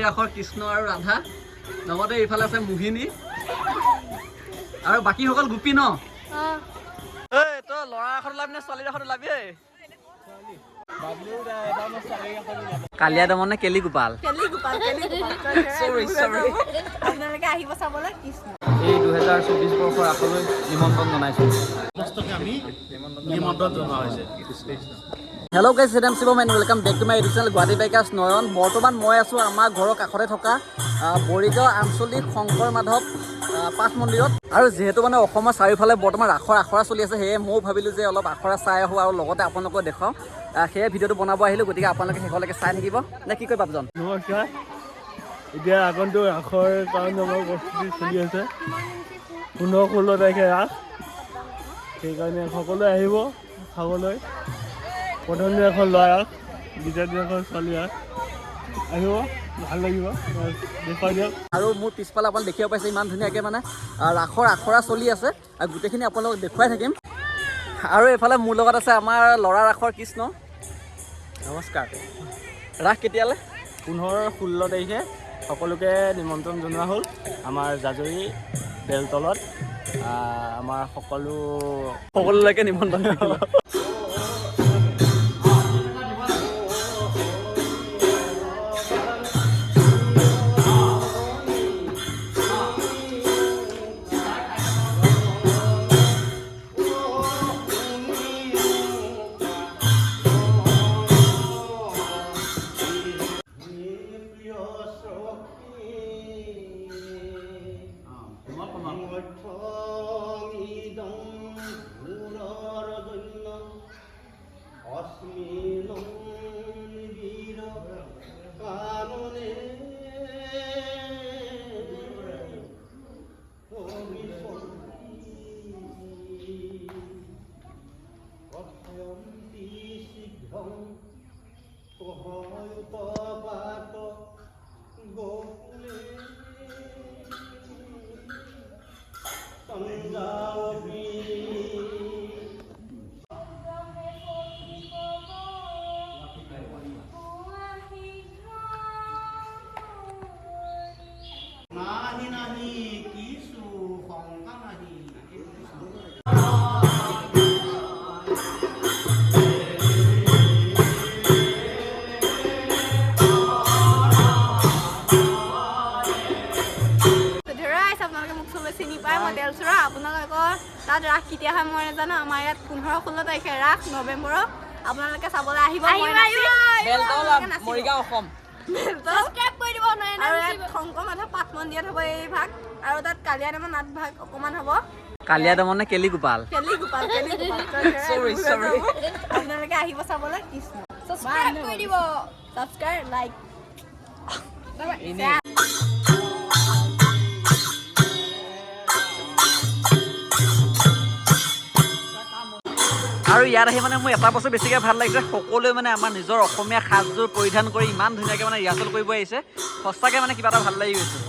ৰাসৰ কৃষ্ণ আৰু ৰাধা, লগতে এইফালে আছে মোহিনী আৰু বাকীসকল গোপী ন। ঐ, তই ল'ৰা ৰাসত ওলাবি নে ছোৱালী ৰাসত ওলাবি? ঐ, কালিয়া দমন নে কেলি গোপাল? Sorry, sorry. আপোনালোকে আহিব চাবলৈ কৃষ্ণ। এই 2024 বৰ্ষৰ ৰাসলৈ নিমন্ত্ৰণ জনাইছোঁ। সমস্তকে আমি নিমন্ত্ৰণ জনোৱা হৈছে। Hello guys, I'm Shivam and welcome back to my YouTube channel Guwahati bikers নয়ন। বৰ্তমান মই আছোঁ আমাৰ ঘৰৰ কাষতে থকা বৰিগাঁও আঞ্চলিক শংকৰ মাধৱ পাঠ মন্দিৰত। আৰু যিহেতু মানে অসমৰ চাৰিওফালে বৰ্তমান ৰাসৰ আখৰা চলি আছে, সেয়ে ময়ো ভাবিলোঁ যে অলপ আখৰা চাই আহোঁ আৰু লগতে আপোনালোকক দেখুৱাওঁ। সেয়ে ভিডিঅ'টো বনাব আহিলোঁ। গতিকে আপোনালোকে শেষলৈকে চাই থাকিব নে কি কয় বাপজন? নমস্কাৰ। এতিয়া আগন্তুক ৰাসৰ কাৰণে আমাৰ প্ৰস্তুতি চলি আছে। 15 16 তাৰিখে ৰাস, সেইকাৰণে সকলোৱে আহিব চাবলৈ। প্ৰথম দিনাখন ল'ৰা ৰাস, দ্বিতীয় দিনাখন ছোৱালী ৰাস। আহিব, ভাল লাগিব, দেখুৱাই দিয়ক। আৰু মোৰ পিছফালে আপোনালোকে দেখিব পাইছে, ইমান ধুনীয়াকৈ মানে ৰাসৰ আখৰা চলি আছে আৰু গোটেইখিনি আপোনালোকক দেখুৱাই থাকিম। আৰু এইফালে মোৰ লগত আছে আমাৰ ল'ৰা ৰাসৰ কৃষ্ণ। নমস্কাৰ। ৰাস কেতিয়ালৈ? 15 16 তাৰিখে সকলোকে নিমন্ত্ৰণ জনোৱা হ'ল আমাৰ জাজৰি বেলতলত আমাৰ সকলো সকলোলৈকে নিমন্ত্ৰণ থাকিল। অস্মিন বীৰ কাননে কথয়ন্তি শীঘ্ৰং কহয়ুত বাত গোকুলে সঞ্জাবি। নাহি নাহি কিছু শংকা নাহি। ৰাইজ, আপোনালোকে মোক চবে চিনি পায়, মই তেলচোৰা। আপোনালোকৰ তাত ৰাস কেতিয়া হয় মই নাজানো। আমাৰ ইয়াত 15 16 তাৰিখে ৰাস নৱেম্বৰৰ। আপোনালোকে চাবলৈ আহিব, মই নাচিম। বেলতলা। আপোনালোকে নাচিব। মৰিগাঁও, অসম। ছাবস্ক্ৰাইব কৰি দিব। আৰু ইয়াত শংকৰ মাধৱ পাঠ মন্দিৰত হ'ব এই ভাগ আৰু তাত কালিয়া নামৰ নাট ভাগ অকণমান হ'ব। কালিয়া দমন নে কেলি গোপাল? কেলি গোপাল, কেলি গোপাল। Sorry, sorry. আপোনালোকে আহিব চাবলৈ কৃষ্ণ। ছাবস্ক্ৰাইব কৰি দিব, ছাবস্ক্ৰাইব, লাইক। এনেই। আৰু ইয়াত আহি মানে মোৰ এটা বস্তু বেছিকৈ ভাল লাগিছে, সকলোৱে মানে আমাৰ নিজৰ অসমীয়া সাজযোৰ পৰিধান কৰি ইমান ধুনীয়াকৈ মানে ৰিহাৰ্চেল কৰিব আহিছে। সঁচাকৈ মানে কিবা এটা ভাল লাগি গৈছে।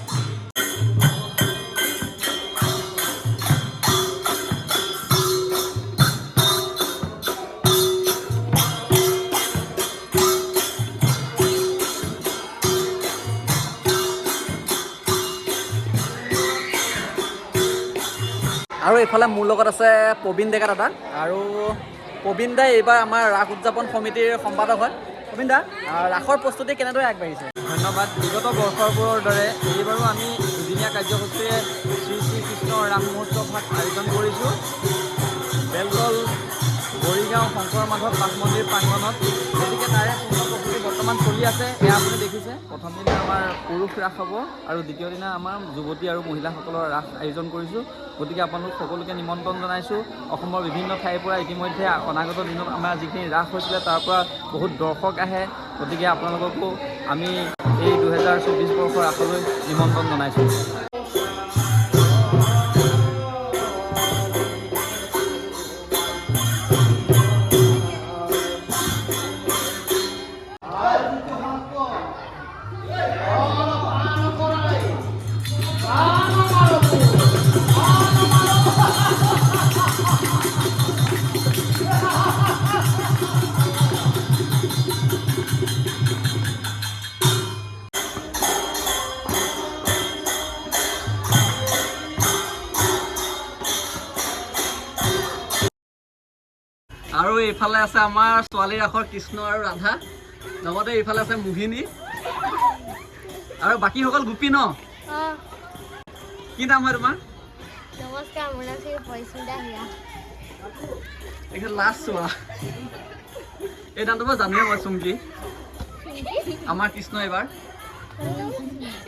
আৰু এইফালে মোৰ লগত আছে প্ৰবীণ ডেকা দাদা। আৰু প্ৰবীণ দাই এইবাৰ আমাৰ ৰাস উদযাপন সমিতিৰ সম্পাদক হয়। প্ৰবীণ দা, ৰাসৰ প্ৰস্তুতি কেনেদৰে আগবাঢ়িছে? ধন্যবাদ। বিগত বৰ্ষবোৰৰ দৰে এইবাৰো আমি দুদিনীয়া কাৰ্যসূচীৰে শ্ৰী শ্ৰী কৃষ্ণৰ ৰাস মহোৎসৱ ভাগ আয়োজন কৰিছোঁ বেলতল বৰিগাঁও শংকৰ মাধৱ পাঠ মন্দিৰ প্ৰাংগণত। গতিকে তাৰে পূৰ্ণ প্ৰস্তুতি বৰ্তমান চলি আছে। এয়া আপুনি দেখিছে, প্ৰথম দিনা আমাৰ পুৰুষ ৰাস হ'ব আৰু দ্বিতীয় দিনা আমাৰ যুৱতী আৰু মহিলাসকলৰ ৰাস আয়োজন কৰিছোঁ। গতিকে আপোনালোক সকলোকে নিমন্ত্ৰণ জনাইছোঁ। অসমৰ বিভিন্ন ঠাইৰ পৰা ইতিমধ্যে অনাগত দিনত আমাৰ যিখিনি ৰাস হৈছিলে, তাৰ পৰা বহুত দৰ্শক আহে। গতিকে আপোনালোককো আমি এই 2024 বৰ্ষৰ ৰাসলৈ নিমন্ত্ৰণ জনাইছোঁ। এইফালে আছে আমাৰ ছোৱালী ৰাসৰ কৃষ্ণ আৰু ৰাধা, লগতে এইফালে আছে মোহিনী আৰু বাকীসকল গোপী ন। কি নাম হয় তোমাৰ? নমস্কাৰ, মোৰ নাম শ্ৰী পৰিস্মিতা হীৰা। এইখন লাষ্ট চোৱা, এই নামটো মই জানোৱে মই, চুমকি। আমাৰ কৃষ্ণ এইবাৰ।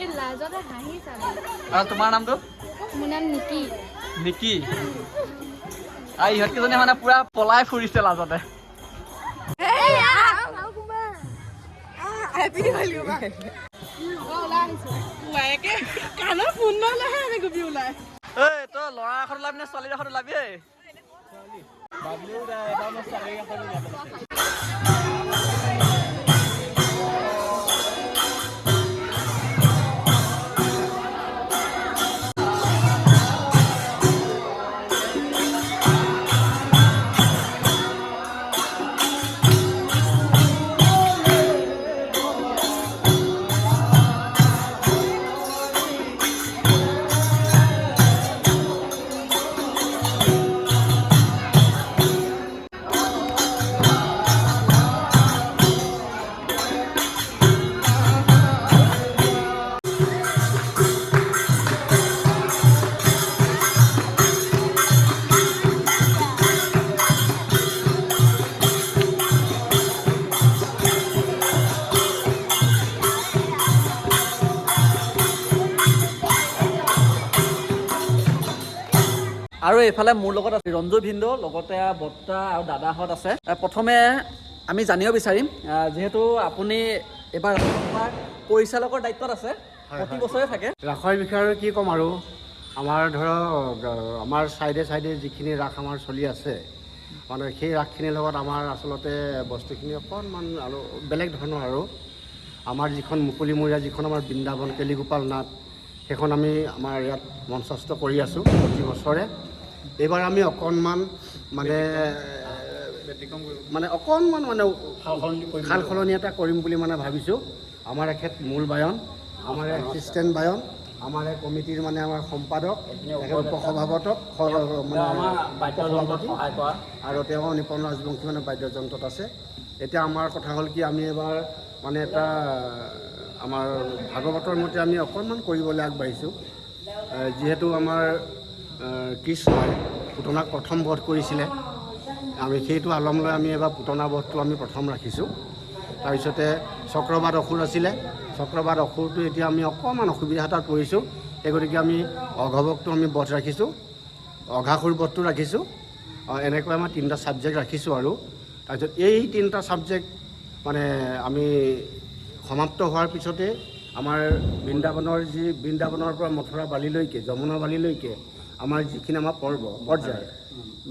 এই লাজতে হাঁহি চালে। আৰু তোমাৰ নামটো? মোৰ নাম নিকি। নিকি। আৰু ইহঁতকেইজনী মানে পুৰা পলাই ফুৰিছে লাজতে। হেপী দিৱালী। কাণৰ ফোন নহ'লেহে আমি গোপী ওলাই। ঐ, তই ল'ৰা ৰাসত ওলাবি নে ছোৱালী ৰাসত ওলাবি? ঐ। বাবলু এবাৰ মই ছোৱালী ৰাসত ওলাব। আৰু এইফালে মোৰ লগত আছে ৰঞ্জু ভিন্দু, লগতে বৰ্তা আৰু দাদাহঁত আছে। প্ৰথমে আমি জানিব বিচাৰিম, যিহেতু আপুনি এইবাৰ ৰাসৰ পৰিচালকৰ দায়িত্বত আছে, প্ৰতি বছৰে থাকে। ৰাসৰ বিষয়ে আৰু কি ক'ম আৰু, আমাৰ ধৰক আমাৰ ছাইডে ছাইডে যিখিনি ৰাস আমাৰ চলি আছে, মানে সেই ৰাসখিনিৰ লগত আমাৰ আচলতে বস্তুখিনি অকণমান আৰু বেলেগ ধৰণৰ। আৰু আমাৰ যিখন মুকলিমূৰীয়া, যিখন আমাৰ বৃন্দাবন কেলিগোপাল নাট, সেইখন আমি আমাৰ ইয়াত মঞ্চস্থ কৰি আছোঁ প্ৰতি বছৰে। এইবাৰ আমি অকণমান মানে অকণমান মানে সাল সলনি এটা কৰিম বুলি মানে ভাবিছোঁ। আমাৰ এখেত মূল বায়ন, আমাৰ এছিষ্টেণ্ট বায়ন, আমাৰ এই কমিটিৰ মানে আমাৰ সম্পাদক, তেখেত উপসভাপতক মানে উপসভাপতি আৰু তেওঁ নিপন ৰাজবংশী মানে বাদ্যযন্ত্ৰত আছে। এতিয়া আমাৰ কথা হ'ল কি, আমি এবাৰ মানে এটা আমাৰ ভাগৱতৰ মতে আমি অকণমান কৰিবলৈ আগবাঢ়িছোঁ। যিহেতু আমাৰ কৃষ্ণই পুতনাক প্ৰথম বধ কৰিছিলে, আমি সেইটো আলম লৈ আমি এবাৰ পুতনা বধটো আমি প্ৰথম ৰাখিছোঁ। তাৰপিছতে চক্ৰবাদ অসুৰ আছিলে, চক্ৰবাদ অসুৰটো এতিয়া আমি অকণমান অসুবিধা এটাত পৰিছোঁ। সেই গতিকে আমি অঘৱকটো আমি বধ ৰাখিছোঁ, অঘাসুৰ বধটো ৰাখিছোঁ। এনেকৈ আমাৰ তিনিটা ছাবজেক্ট ৰাখিছোঁ। আৰু তাৰপিছত এই তিনিটা ছাবজেক্ট মানে আমি সমাপ্ত হোৱাৰ পিছতে আমাৰ বৃন্দাবনৰ যি বৃন্দাবনৰ পৰা মথুৰা বালিলৈকে, যমুনা বালিলৈকে আমাৰ যিখিনি আমাৰ পৰ্ব পৰ্যায়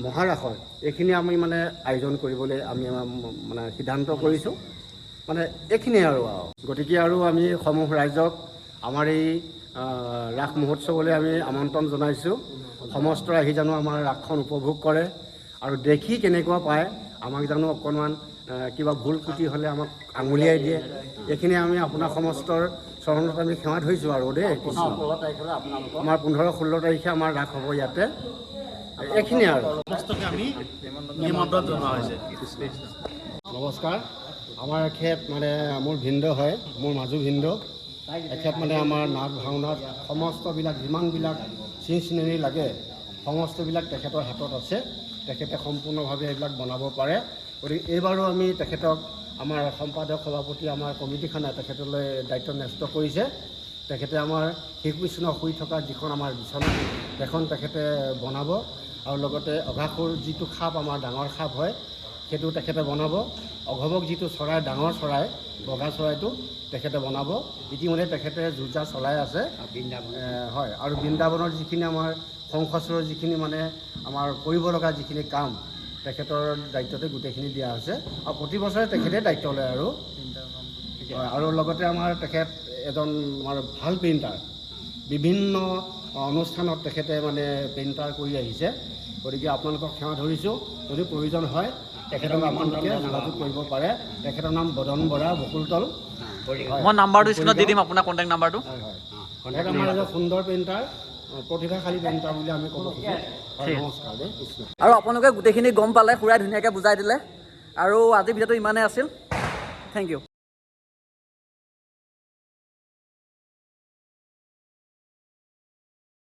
মহাৰাসৰ, এইখিনি আমি মানে আয়োজন কৰিবলৈ আমি আমাৰ মানে সিদ্ধান্ত কৰিছোঁ। মানে এইখিনিয়ে আৰু। গতিকে আৰু আমি সমূহ ৰাইজক আমাৰ এই ৰাস মহোৎসৱলৈ আমি আমন্ত্ৰণ জনাইছোঁ। সমস্ত আহি জানো আমাৰ ৰাসখন উপভোগ কৰে আৰু দেখি কেনেকুৱা পায় আমাক জানো অকণমান কিবা ভুল ক্ৰুটি হ'লে আমাক আঙুলিয়াই দিয়ে। এইখিনি আমি আপোনাৰ সমস্তৰ চৰণত আমি সেৱা ধৰিছোঁ আৰু দেই কৃষ্ণ। আমাৰ 15-16 তাৰিখে আমাৰ ৰাস হ'ব ইয়াতে। এইখিনিয়ে আৰু। সমস্তকে আমি নিমন্ত্ৰণ জনোৱা হৈছে। নমস্কাৰ, আমাৰ এখেত মানে মোৰ ভিন্দ হয়, মোৰ মাজু ভিন্দ। এখেত মানে আমাৰ নাট ভাওনাত সমস্তবিলাক যিমানবিলাক চিন চিনেৰী লাগে সমস্তবিলাক তেখেতৰ হাতত আছে। তেখেতে সম্পূৰ্ণভাৱে এইবিলাক বনাব পাৰে। গতিকে এইবাৰো আমি তেখেতক আমাৰ সম্পাদক সভাপতি আমাৰ কমিটিখনে তেখেতলৈ দায়িত্ব ন্যস্ত কৰিছে। তেখেতে আমাৰ শ্ৰীকৃষ্ণ শুই থকা যিখন আমাৰ বিচনা, সেইখন তেখেতে বনাব আৰু লগতে অঘাসুৰ যিটো সাপ আমাৰ ডাঙৰ সাপ হয় সেইটো তেখেতে বনাব। অঘৱক যিটো চৰাই, ডাঙৰ চৰাই, বগা চৰাইটো তেখেতে বনাব। ইতিমধ্যে তেখেতে যুঁজা চলাই আছে। হয়, আৰু বৃন্দাবনৰ যিখিনি আমাৰ শংখচূড়ৰ যিখিনি মানে আমাৰ কৰিব লগা যিখিনি কাম, তেখেতৰ দায়িত্বতে গোটেইখিনি দিয়া হৈছে আৰু প্ৰতি বছৰে তেখেতে দায়িত্ব লয়। আৰু হয়, আৰু লগতে আমাৰ তেখেত এজন আমাৰ ভাল পেইণ্টাৰ, বিভিন্ন অনুষ্ঠানত তেখেতে মানে পেইণ্টাৰ কৰি আহিছে। গতিকে আপোনালোকক সেৱা ধৰিছোঁ, যদি প্ৰয়োজন হয় তেখেতক আপোনালোকে যোগাযোগ কৰিব পাৰে। তেখেতৰ নাম বদন বৰা, বকুলতল। হয়। মই নাম্বাৰটো স্ক্ৰীণত দি দিম, আপোনাৰ কণ্টেক্ট নাম্বাৰটো। হয় হয়, তেখেত আমাৰ এজন সুন্দৰ পেইণ্টাৰ, প্ৰতিভাশালী পেইণ্টাৰ বুলি আমি ক'ব খোজোঁ। হয়, নমস্কাৰ দেই, কৃষ্ণ। আৰু আপোনালোকে গোটেইখিনি গম পালে, খুৰাই ধুনীয়াকৈ বুজাই দিলে। আৰু আজিৰ ভিডিঅ'টো ইমানেই আছিল। Thank U.